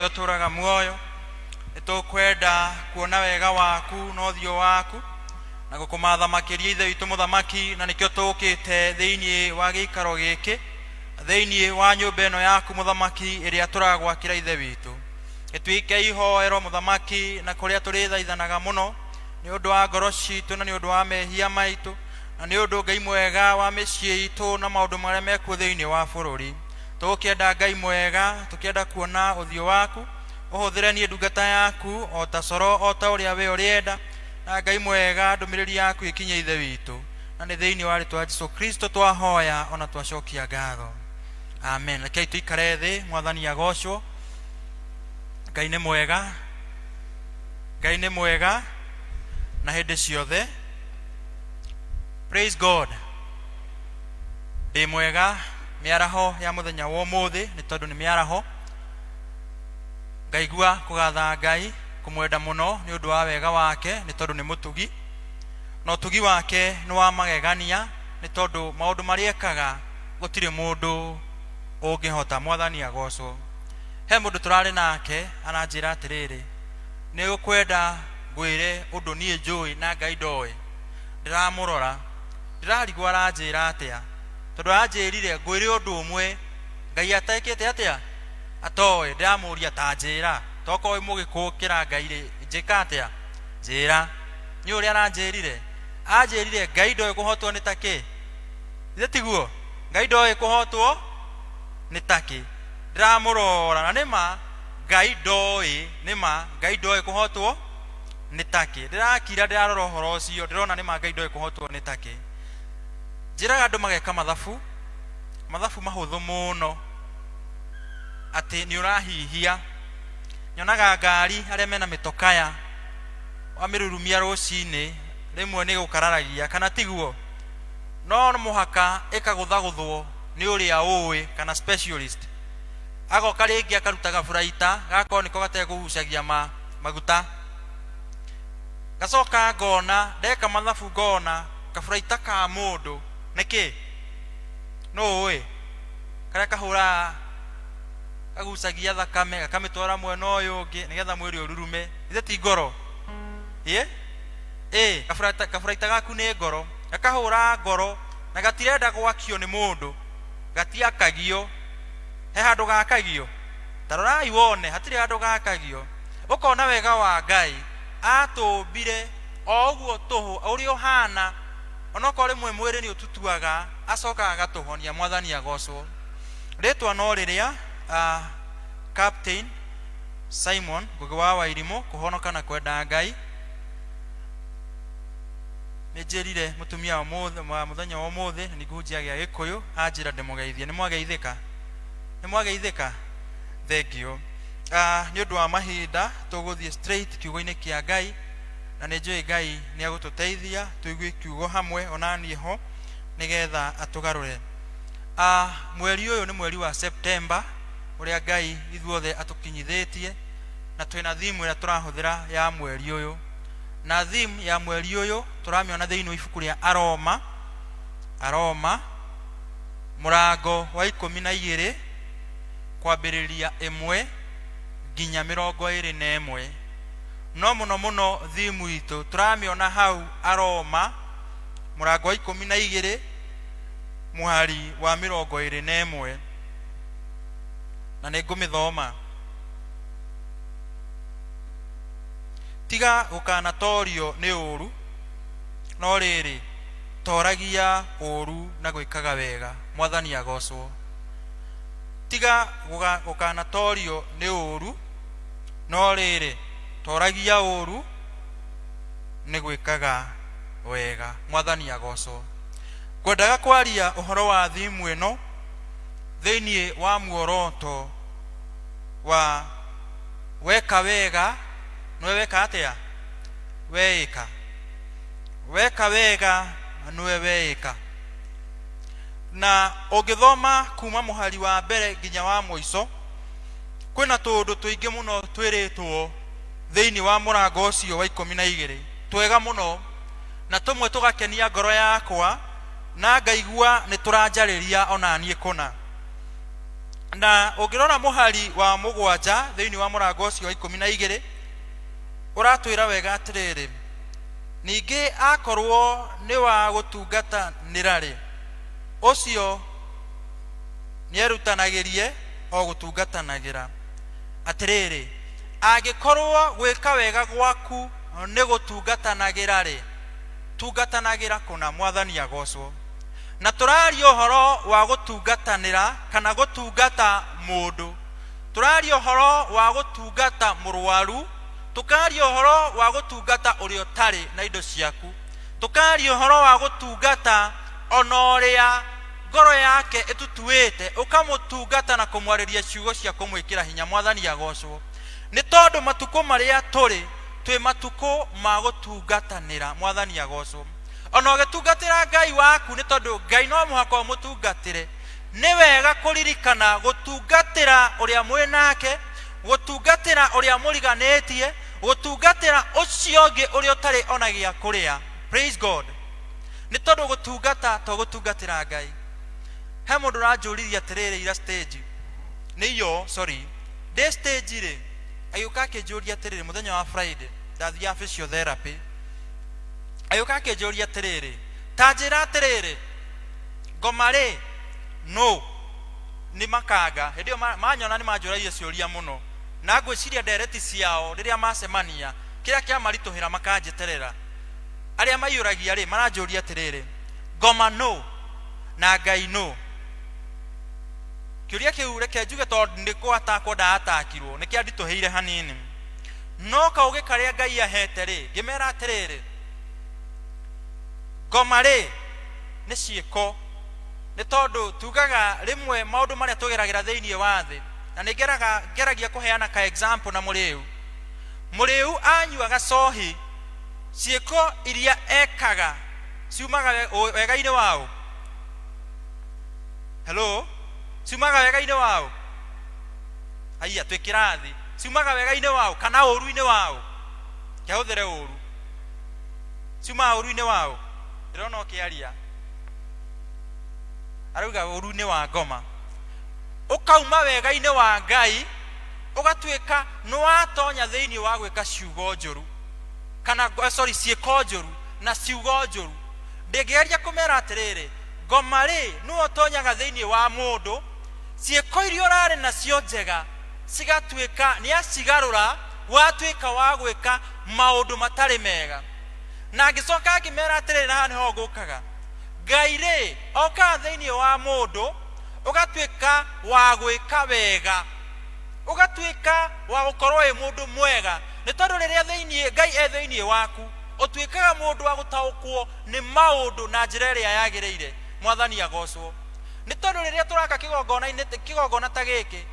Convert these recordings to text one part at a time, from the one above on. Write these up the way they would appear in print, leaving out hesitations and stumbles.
Ũtũraga muoyo nĩ tũkwenda kuona wega waku na ũthiũ waku na gũkũmatha makĩria, Ithe witũ Mũthamaki, na nĩkĩo tũkĩte thĩinĩ wa gĩikaro gĩkĩ, thĩinĩ wa nyũmba ĩno yaku, Mũthamaki, ĩrĩa tũragwakĩra, Ithe witũ, ĩtuĩke ihoero, Mũthamaki, na kũrĩa tũrĩthaithanaga mũno nĩ ũndũ wa ngoro citũ na nĩ ũndũ wa mehia maitũ na nĩ ũndũ, Ngai mwega, wa mĩciĩ itũ na maũndũ marĩa mekuo thĩinĩ wa bũrũri. Tũgũkĩenda, Ngai mwega, tũkĩenda kuona ũthiũ waku. Ũhũthĩre niĩ ndungata yaku o ta coro, o ta ũrĩa we ũrĩenda, na, Ngai mwega, ndũmĩrĩri yaku ĩkinye, Ithe witũ, na nĩ thĩinĩ wa rĩtwa Jesu Kristo twahoya ona twacokia ngatho, amen. Rekei tũikare thĩ. Mwathani agocwo. Ngai nĩ mwega, Ngai nĩ mwega na hĩndĩ ciothe. Praise God. Ndĩ mwega mĩaraho ya mũthenya wa ũmũthĩ, nĩ tondũ nĩ mĩaraho. Ngaigua kũgatha Ngai, kũmwenda mũno nĩ ũndũ wa wega wake, nĩ tondũ nĩ mũtugi na ũtugi wake nĩ wa magegania, nĩ tondũ maũndũ marĩa ekaga gũtirĩ mũndũ ũngĩhota. Mwathani agocwo. He mũndũ tũrarĩ nake aranjĩra atĩrĩrĩ, nĩ ũkwenda ngwĩre ũndũ niĩ njũĩ na Ngai ndoĩ? Ndĩramũrora, ndĩrarigwo aranjĩra atĩa, tondũ aranjĩrire ngwĩre ũndũ ũmwe Ngai atekĩte atĩa atoĩ. Ndĩramũria, ta njĩra, tokorwo wĩ mũgĩ kũkĩra Ngai rĩ, njĩka atĩa? Njĩra nĩ ũrĩa aranjĩrire. Anjĩrire Ngai ndoĩ kũhotwo nĩ takĩ. Ithe tiguo? Ngai ndoĩ kũhotwo nĩ takĩ. Ndĩramũrora na nĩma Ngai ndoĩ, nĩma Ngai ndoĩ kũhotwo nĩ takĩ. Ndĩrakira, ndĩrarora ũhoro ũcio, ndĩrona nĩma Ngai ndoĩ kũhotwo nĩ takĩ. Njĩraga andũ mageka mathabu, mathabu mahũthũ mũno, atĩ nĩ ũrahihia. Nyonaga ngari, arĩa mena mĩtokaya, wamĩrurumia rũcinĩ rĩmwe nĩ gũkararagia, kana tiguo? No mũhaka ĩkagũthagũthwo nĩ ũrĩa ũĩ kana specialist, agoka rĩngĩ akaruta gaburaita gakorwo nĩko gatekũgucagia ma maguta. Ngacoka ngona, ndeka mathabu ngona kaburaita ka mũndũ nĩkĩ nũ ũĩ karĩa kahũraga, kagucagia thakame gakamĩtwara mwena ũyũ ũngĩ nĩgetha mwĩrĩ ũrurume. Ithe ti ngoro? Ĩ ĩ kaburaita, kaburaita gaku nĩ ngoro, gakahũra ngoro na gatirenda gwakio nĩ mũndũ, gatiakagio. He handũ gakagio? Ta rorai wone, hatirĩ handũ gakagio. Ũkona wega wa Ngai, atũmbire o ũguo tũhũ ũrĩa ũhana, onokorwo rĩmwe mwĩrĩ nĩ ũtutuaga, acokaga agatũhonia. Mwathani agocwo. Rĩtwa no rĩrĩa Captain Simon Ngũgĩ wa Wairimũ, kũhonoka na kwenda Ngai. Nĩ njĩrire mũtumia wa mũthenya wa ũmũthĩ nĩ ngũhunjia gĩa Gĩkũyũ, anjĩra ndĩmũgeithie. Nĩ mwageithĩka? Nĩ mwageithĩka? Thengiũ. Nĩ ũndũ wa mahinda tũgũthiĩ straight kiugo-inĩ kĩa Ngai, na nĩ njũĩ Ngai nĩ agũtũteithia tũigue kiugo hamwe ona niĩ ho, nĩgetha atũgarũre. Mweri ũyũ nĩ mweri wa September, ũrĩa Ngai ithuothe atũkinyithĩtie, na twĩna theme ĩrĩa tũrahũthĩra ya mweri ũyũ, na theme ya mweri ũyũ tũramĩona thĩinĩ wa ibuku rĩa Aroma, Aroma mũrango wa 12 kwambĩrĩria 1 nginya 21. No mũno mũno thimu itũ tũramĩona hau Aroma mũrango wa 12 mũhari wa 21, na nĩ ngũmĩthoma. Tiga gũkanatorio nĩ ũũru, no rĩrĩ, toragia ũũru na gwĩkaga wega. Mwathani agocwo. Tiga gũkanatorio nĩ ũũru, no rĩrĩ, toragia ũũru nĩ gwĩkaga wega. Mwathani agocwo. Ngwendaga kwaria ũhoro wa thimu ĩno thĩinĩ wa muoroto wa weka wega nĩwe weka atĩa? Weĩka. Weka wega nĩwe weĩka. Na ũngĩthoma kuma mũhari wa mbere nginya wa mũico, kwĩna tũũndũ tũingĩ mũno twĩrĩtwo thĩinĩ wa mũrango ũcio wa 12, twega mũno, na tũmwe tũgakenia ngoro yakwa na ngaigua nĩ tũranjarĩria ona niĩ kũna. Na ũngĩrora mũhari wa 7 thĩinĩ wa mũrango ũcio wa 12, ũratwĩra wega atĩrĩrĩ, ningĩ akorwo nĩ wa gũtungatanĩra-rĩ, ũcio nĩerutanagĩrie o gũtungatanagĩra. Atĩrĩrĩ, angĩkorwo gwĩka wega gwaku nĩ gũtungatanagĩra-rĩ, tungatanagĩra kũna. Mwathani agocwo. Na tũraria ũhoro wa gũtungatanĩra kana gũtungata mũndũ, tũraria ũhoro wa gũtungata mũrwaru, tũkaria ũhoro wa gũtungata ũrĩa ũtarĩ na indo ciaku, tũkaria ũhoro wa gũtungata ona ũrĩa ngoro yake ĩtutuĩte, ũkamũtungata na kũmwarĩria ciugo cia kũmwĩkĩra hinya. Mwathani agocwo. Nĩ tondũ matukũ marĩa tũrĩ, twĩ matukũ ma gũtungatanĩra. Mwathani agocwo. Ona ũgĩtungatĩra Ngai waku, nĩ tondũ Ngai no mũhaka ũmũtungatĩre, nĩ wega kũririkana gũtungatĩra ũrĩa mwĩ nake, gũtungatĩra ũrĩa mũriganĩtie, gũtungatĩra ũcio ũngĩ ũrĩa ũtarĩ ona gĩa kũrĩa. Praise God. Nĩ tondũ gũtungata to gũtungatĩra Ngai. He mũndũ ũranjũririe atĩrĩrĩ ira stage, nĩ iyo, sorry, ndĩ stage rĩ, agĩũka akĩnjũria atĩrĩrĩ, mũthenya wa Friday ndathiaga physiotherapy, agĩũka akĩnjũria atĩrĩrĩ, ta njĩra atĩrĩrĩ, ngoma rĩ no nĩ makanga. Hĩndĩ ĩyo manyona nĩ manjũragia ciũria mũno, na ngwĩciria ndereti ciao rĩrĩa macemania kĩrĩa kĩamaritũhĩra makanjĩterera. Arĩa maiyũragia rĩ, maranjũria atĩrĩrĩ, ngoma no na Ngai no? Kĩũria kĩu reke njuge, tondũ nĩ kũatakwo ndaatakirwo, nĩ kĩanditũhĩire hanini, no kaũgĩ karĩa Ngai ahete rĩ, ngĩmera atĩrĩrĩ, ngoma rĩ nĩ ciĩko. Nĩ tondũ tugaga rĩmwe maũndũ marĩa tũgeragĩra thĩinĩ wa thĩ, na nĩ ngeragia kũheana ka example na mũrĩu. Mũrĩu anyua gacohi, ciĩko iria ekaga ciumaga wega-inĩ wao. Hello, ciumaga wega-inĩ wao? Haiya, twĩ kĩrathi. Ciumaga wega-inĩ wao kana ũru-inĩ wao? Kĩahũthĩre ũru. Ciumaga ũru-inĩ wao? Ndĩrona ũkĩaria, arauga ũru-inĩ wa ngoma. Ũkauma wega-inĩ wa Ngai, ũgatuĩka nĩ watonya thĩinĩ wa gwĩka ciugo njũru kana, sorry, ciĩko njũru na ciugo njũru. Ndĩngĩgeria kũmera atĩrĩrĩ, ngoma rĩ, nĩwe ũtonyaga thĩinĩ wa mũndũ, ciĩko iria ũrarĩ nacio njega cigatuĩka nĩ acigarũra, watuĩka wa gwĩka maũndũ matarĩ mega. Na ngĩcoka ngĩmera atĩrĩrĩ, na haha nĩho ngũkaga, Ngai rĩ, okaga thĩinĩ wa mũndũ, ũgatuĩka wa gwĩka wega, ũgatuĩka wa gũkorwo wĩ mũndũ mwega. Nĩ tondũ rĩrĩa thĩinĩ Ngai e thĩinĩ waku, ũtuĩkaga mũndũ wa gũtaũkwo nĩ maũndũ na njĩra ĩrĩa yagĩrĩire. Mwathani agocwo. Nĩ tondũ rĩrĩa tũraka kĩgongona-inĩ, kĩgongona ta gĩkĩ,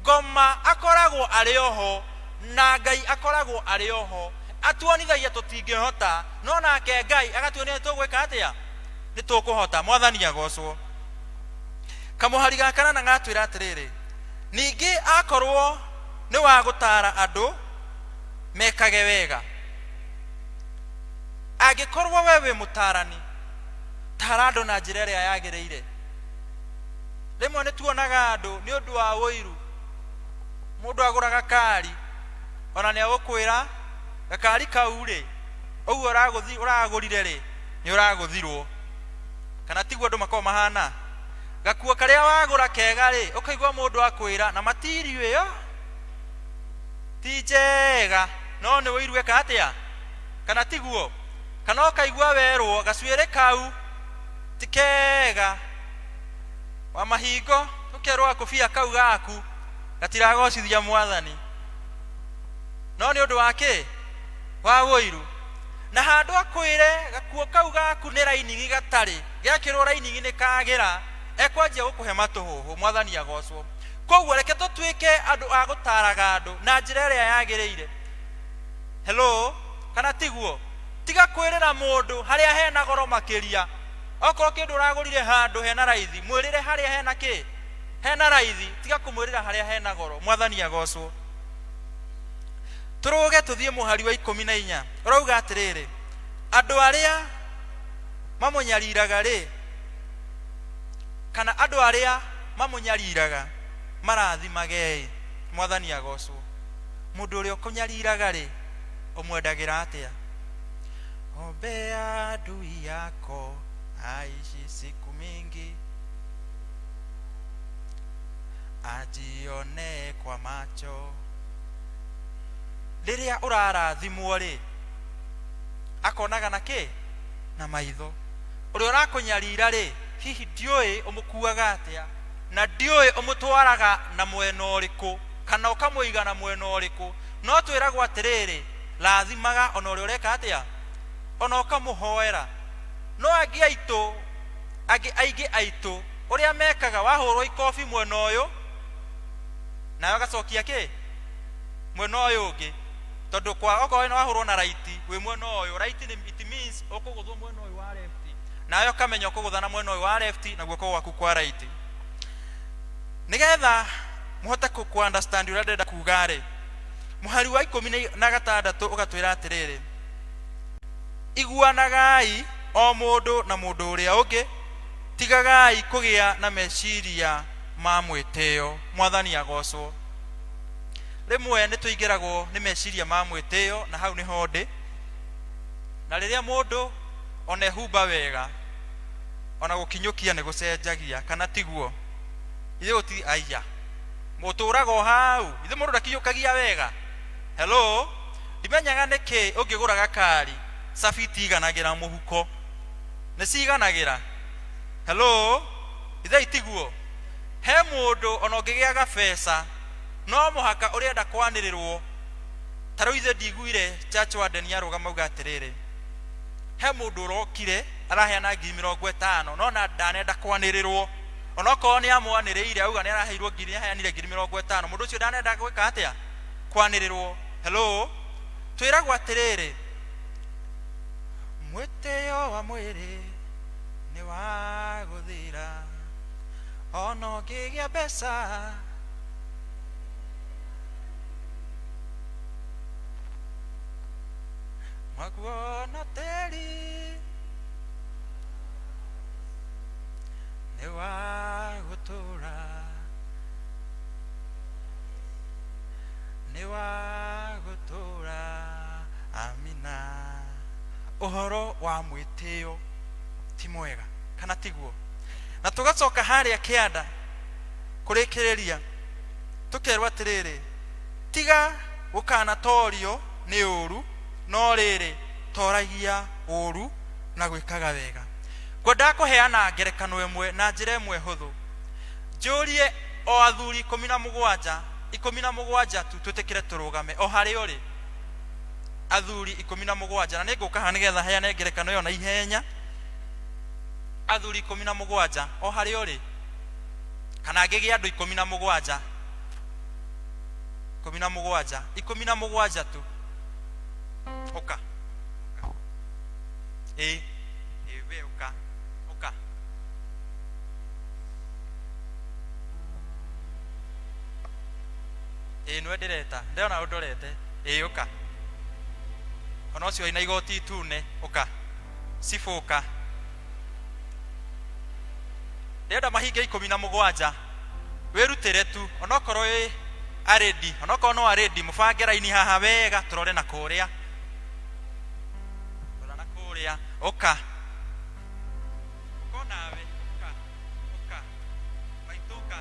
ngoma akoragwo arĩ oho na Ngai akoragwo arĩ oho. Atuonithagia tũtingĩhota, no nake Ngai agatuonia nĩ tũgwĩka atĩa? Nĩ tũkũhota. Mwathani agocwo. Kamũhari ga kanana gatwĩra atĩrĩrĩ, ningĩ akorwo nĩ wa gũtaara andũ mekage wega. Angĩkorwo we wĩ mũtaarani, taara andũ na njĩra ĩrĩa yagĩrĩire. Rĩmwe nĩ tuonaga andũ nĩ ũndũ wa ũiru, mũndũ agũra gakari, ona nĩ agũkwĩra gakari kau rĩ, ũguo ũragũrire rĩ, nĩ ũragũthirwo. Kana tiguo andũ makoragwo mahana? Gakuo karĩa wagũra kega rĩ, ũkaigua mũndũ akwĩra na matirio ĩyo ti njega, no nĩ ũiru eka atĩa? Kana tiguo? Kana ũkaigua werwo gacuĩrĩ kau ti kega, wa mahingo ũkerwo gakũbia kau gaku gatiragocithia Mwathani, no nĩ ũndũ wa kĩ? Wa ũiru. Na handũ akwĩre gakuo kau gaku nĩ raining'i gatarĩ, gekĩrwo raining'i nĩ kagĩra, ekwanjia gũkũhe matũhũhũ. Mwathani agocwo. Koguo reke tũtuĩke andũ a gũtaraga andũ na njĩra ĩrĩa yagĩrĩire. Hello, kana tiguo? Tiga kwĩrĩra mũndũ harĩa hena goro makĩria. Okorwo kĩndũ ũragũrire handũ hena raithi, mwĩrĩre harĩa hena kĩ? Hena raithi. Tiga kũmwĩrĩra harĩa hena goro. Mwathani agocwo. Tũrũge tũthiĩ mũhari wa 14, ũrauga atĩrĩrĩ, andũ arĩa mamũnyariraga rĩ, kana andũ arĩa mamũnyariraga. Marathimagei. Mwathani agocwo. Mũndũ ũrĩa ũkũnyariraga rĩ, ũmwendagĩra atĩa? Ombea adui yako aishi siku mingi, ajione kwa macho. Rĩrĩa ũrarathimwo rĩ, akonaga na kĩ? Na maitho. Ũrĩa ũrakũnyarira rĩ, hihi ndiũĩ ũmũkuaga atĩa, na ndiũĩ ũmũtwaraga na mwena ũrĩkũ, kana ũkamũiga na mwena ũrĩkũ. No twĩragwo atĩrĩrĩ, rathimaga ona ũrĩa ũreka atĩa, ona ũkamũhoera. No angĩ aitũ, angĩ aingĩ aitũ, ũrĩa mekaga, wahũrwo ikobi mwena ũyũ, nawe ũgacokia kĩ? Mwena ũyũ ũngĩ. Tondũ kwa okorwo nĩ wahũrwo na right, wĩ mwena ũyũ, right nĩ, it means ũkũgũthwo mwena ũyũ wa left, nawe ũkamenya ũkũgũtha na mwena ũyũ wa left na guoko gwaku kwa right. Nĩgetha mũhote kũ understand ũrĩa ndĩrenda kuga rĩ, mũhari wa 16 ũgatwĩra atĩrĩrĩ, iguanagai o mũndũ na mũndũ ũrĩa ũngĩ, tigagai kũgĩa na meciria ma mwĩtĩo. Mwathani agocwo. Rĩmwe nĩ tũingĩragwo nĩ meciria ma mwĩtĩo, na hau nĩho ndĩ. Na rĩrĩa mũndũ ona ehumba wega, ona gũkinyũkia nĩ gũcenjagia, kana tiguo? Ithuĩ gũtirĩ, aiya, mũtũraga o hau, ithuĩ mũndũ ndakinyũkagia wega. Hello, ndimenyaga nĩkĩ ũngĩgũra gakari cabi itiganagĩra mũhuko, nĩ ciganagĩra? Hello, ithe itiguo? He mũndũ ona ũngĩgĩa gabeca no mũhaka ũrenda kwanĩrĩrwo. Ta rĩu ithe ndiguire Church Warden arũgama auga atĩrĩrĩ, he mũndũ ũrokire araheana 50,000 no na ndanenda kwanĩrĩrwo, onokorwo nĩ amwanĩrĩire auga nĩ araheirwo ngiri, aheanire 50,000, mũndũ ũcio ndanenda gwĩka atĩa? Kwanĩrĩrwo. Hello, twĩragwo atĩrĩrĩ, mwĩtĩo wa mwĩrĩ nĩ wa gũthira, ona ũngĩgĩa mbeca maguo na tĩri nĩ wa gũtũra, nĩ wa gũtũra. Amina. Ũhoro wa mwĩtĩo ti mwega, kana tiguo? Na tũgacoka harĩa kĩanda kũrĩkĩrĩria, tũkerwo atĩrĩrĩ, tiga gũkanatorio nĩ ũru, no rĩrĩ, toragia ũru na gwĩkaga wega. Ngwendaga kũheana ngerekano ĩmwe na njĩra ĩmwe hũthũ. Njũrie o athuri 17, 17 tu, twĩtĩkĩre tũrũgame o harĩa ũrĩ. Athuri 17, na nĩ ngũka haha nĩgetha heane ngerekano ĩyo na ihenya. Athuri 17 o harĩa ũrĩ, kana ngĩgĩe andũ 17, 17, 17 tu. Ũka. Ĩ, ĩ, we ũka, ũka. Ĩ, nĩwe ndĩreta, ndĩrona ũndorete. Ĩ, ũka. Ona ũcio wĩna igoti itune, ũka. Cibũ ũka. Ndĩrenda mahinge 17. Wĩrutĩre tu, onokorwo wĩ arĩndi, onokorwo no arĩndi, mũbange raini haha wega, tũrore na kũrĩa. Rora na kũrĩa, ũka. Ũka onawe, ũka, ũka. Maitũ ũka.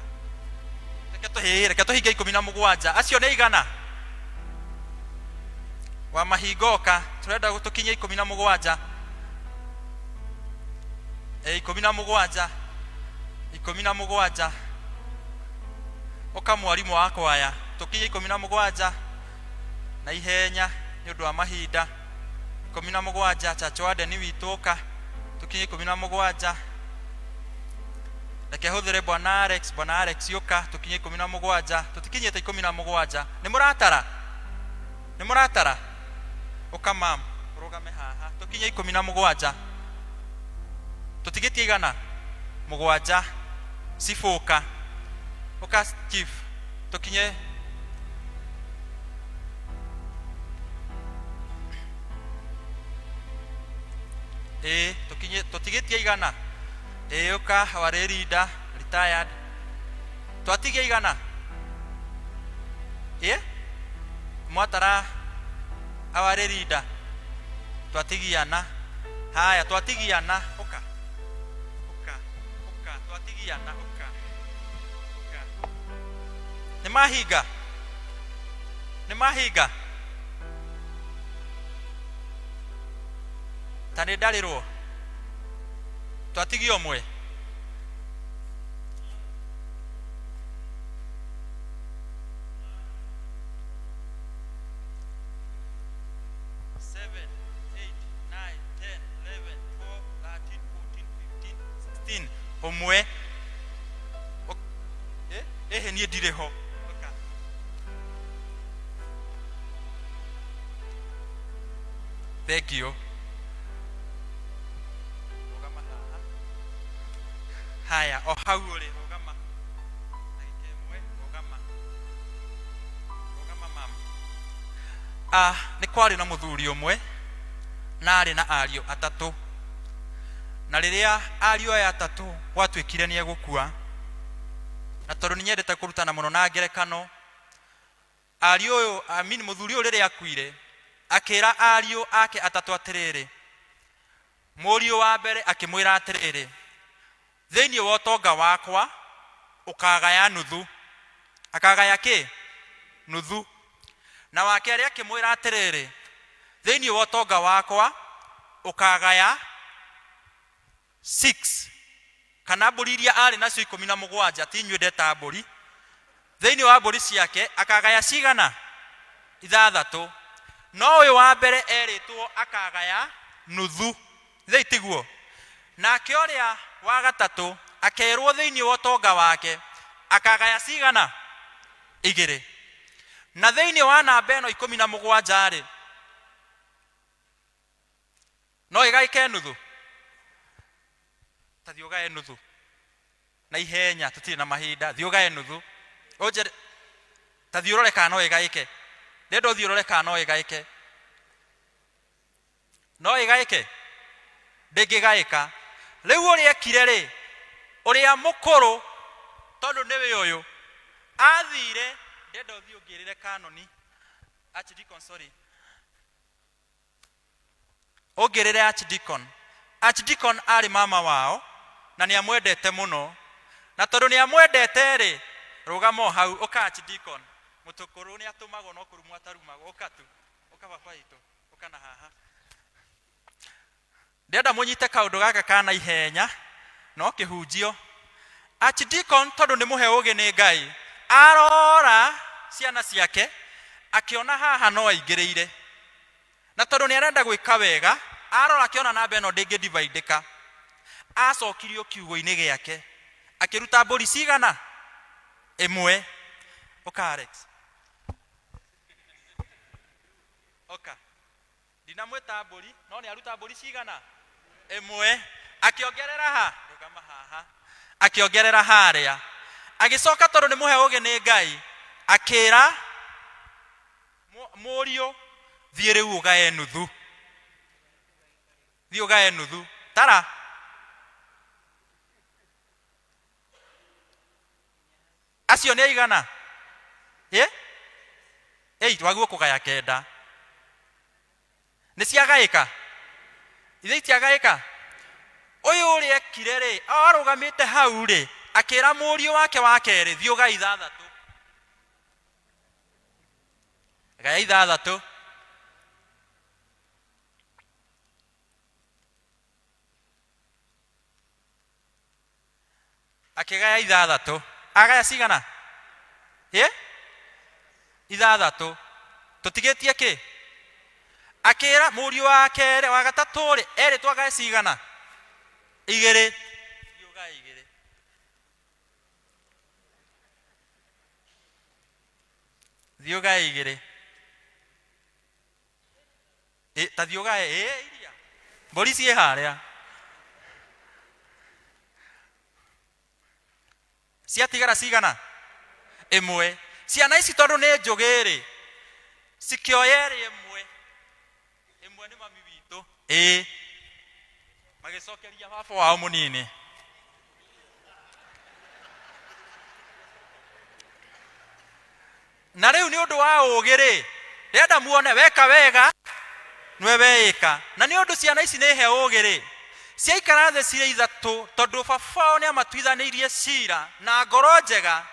Reke tũhĩĩ, reke tũhinge 17. Acio nĩ igana? Wa mahingo ũka, tũrenda tũkinye 17. 17, 17. Ũka mwarimũ wa kwaya, tũkinye 17 na ihenya nĩ ũndũ wa mahinda. 17, Chacho Adeni witũ ũka, tũkinye 17. Reke hũthĩre Bwana Alex, Bwana Alex ũka, tũkinye 17. Tũtikinyĩte 17. Nĩ mũratara? Nĩ mũratara? Ũka mam, ũrũgame haha. Tũkinye 17. Tũtigĩtie igana? 7. Cibũ ũka. Ũka chief, tũkinye. Ĩ, tũkinye, tũtigĩtie igana? Ĩ, ũka warĩ leader, retired. Twatigia igana? Ĩ mwatara awarĩ rinda twatigiana. Haya, twatigiana. Ũka, ũka, ũka, twatigiana. Ũka, ũka. Nĩ mahinga, nĩ mahinga. Ta nĩ ndarĩrwo twatigia ũmwe. Seven, eight, nine, 10, 11, 12, 13, 14, 15, 16. Ũmwe. Ĩhĩ, niĩ ndirĩ ho. Ũka. Thank you. Rũgama haha. Haya, o hau ũrĩ, rũgama. Ndagĩka ĩmwe, rũgama. Rũgama mama. Ah, nĩ kwarĩ na mũthuri ũmwe na arĩ na ariũ atatũ. Na rĩrĩa ariũ aya atatũ gwatuĩkire nĩ egũkua, na tondũ nĩ nyendete kũrutana mũno na ngerekano, ariũ ũyũ, I mean, mũthuri ũyũ rĩrĩa akuire, akĩra ariũ ake atatũ atĩrĩrĩ, mũriũ wa mbere akĩmwĩra atĩrĩrĩ, thĩinĩ wa ũtonga wakwa ũkagaya nuthu. Akagaya kĩ? Nuthu. Na wa kerĩ akĩmwĩra atĩrĩrĩ, thĩinĩ wa ũtonga wakwa ũkagaya 6, kana mbũri iria arĩ nacio 17, ti inyuĩ ndeta mbũri, thĩinĩ wa mbũri ciake akagaya cigana? 6. No ũyũ wa mbere erĩtwo akagaya nuthu. Githĩ tiguo? Nake ũrĩa wa gatatũ akerwo thĩinĩ wa ũtonga wake akagaya cigana? 2. Na thĩinĩ wa namba ĩno 17-rĩ, no ĩgaĩke nuthu? Ta thiĩ ũgae nuthu na ihenya, tũtirĩ na mahinda. Thiĩ ũgae nuthu, ũnjĩre, ta thiĩ ũrore kana no ĩgaĩke. Ndĩrenda ũthiĩ ũrore kana no ĩgaĩke. No ĩgaĩke? Ndĩngĩgaĩka. Rĩu ũrĩa ekire rĩ, ũrĩa mũkũrũ tondũ nĩwe ũyũ athire, ndĩrenda ũthiĩ ũngĩrĩre kanoni, Archdeacon, sorry, ũngĩrĩre Archdeacon. Archdeacon arĩ mama wao na nĩ amwendete mũno, na tondũ nĩ amwendete rĩ, rũgama o hau, ũka Archdeacon. Mũtũkũrũ nĩ atũmagwo no kũrumwo atarumagwo. Ũka tu, ũka baba witũ, ũka na haha. Ndĩrenda mũnyite kaũndũ gaka ka na ihenya no kĩhunjio. Archdeacon tondũ nĩ mũhe ũgĩ nĩ Ngai, arora ciana ciake akĩona haha no aingĩrĩire, na tondũ nĩ arenda gwĩka wega, arora akĩona namba ĩno ndĩngĩ-dividĩka, acokirio kiugo-inĩ gĩake akĩruta mbũri cigana? 1. Ũka Alex. Ũka. Ndinamwĩta mbũri, no nĩ aruta mbũri cigana? 1. Akĩongerera ha? Rũgama haha. Akĩongerera harĩa. Agĩcoka tondũ nĩ mũhe ũgĩ nĩ Ngai, akĩra mũriũ, thiĩ rĩu ũgae nuthu. Thiĩ ũgae nuthu. Tara. Acio nĩ aigana? Ĩ? 8, waguo kũgaya 9. Nĩ ciagaĩka? Ithe itiagaĩka? Ũyũ ũrĩa ekire rĩ, arũgamĩte hau rĩ, akĩra mũriũ wake wa kerĩ, thiĩ ũgae 6. Gaya 6. Akĩgaya 6. Agaya cigana? Ĩ? 6. Tũtigĩtie kĩ? Akĩra mũriũ wa kerĩ, wa gatatũ rĩ, erĩtwo agae cigana? 2. Thiĩ ũgae 2. Thiĩ ũgae 2. Ĩ, ta thiĩ ũgae. Ĩ, iria mbũri ciĩ harĩa ciatigara cigana? 1. Ciana ici tondũ nĩ njũgĩ rĩ, cikĩoya ĩrĩ ĩmwe. Ĩmwe nĩ mami witũ. Ĩ, magĩcokeria baba wao mũnini. Na rĩu nĩ ũndũ wa ũũgĩ rĩ, ndĩrenda muone weka wega nĩwe weĩka. Na nĩ ũndũ ciana ici nĩ he ũũgĩ rĩ, ciaikara thĩ cirĩ ithatũ, tondũ baba wao nĩ amatuithanĩirie cira na ngoro njega,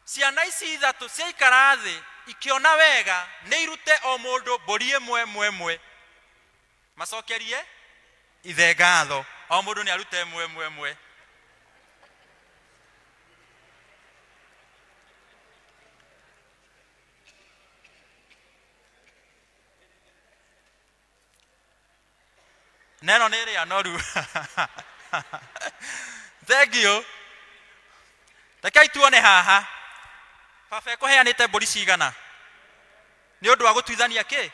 ciana ici ithatũ ciaikara thĩ ikĩona wega nĩ irute o mũndũ mbũri ĩmwe ĩmwe ĩmwe. Macokerie ithe ngatho. O mũndũ nĩ arute ĩmwe ĩmwe ĩmwe. Na ĩno nĩ ĩrĩa noru. Thank you. Rekei tuone haha. Baba ekũheanĩte mbũri cigana? Nĩ ũndũ wa gũtuithania kĩ?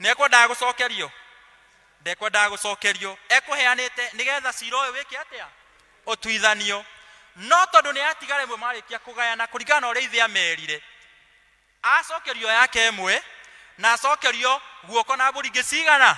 Nĩ ekwendaga gũcokerio? Ndekwendaga gũcokerio. Ekũheanĩte nĩgetha cira ũyũ wĩke atĩa? Ũtuithanio. No tondũ nĩ atigara ĩmwe marĩkia kũgayana kũringana na ũrĩa ithe amerire, acokerio yake ĩmwe na acokerio guoko na mbũri ingĩ cigana?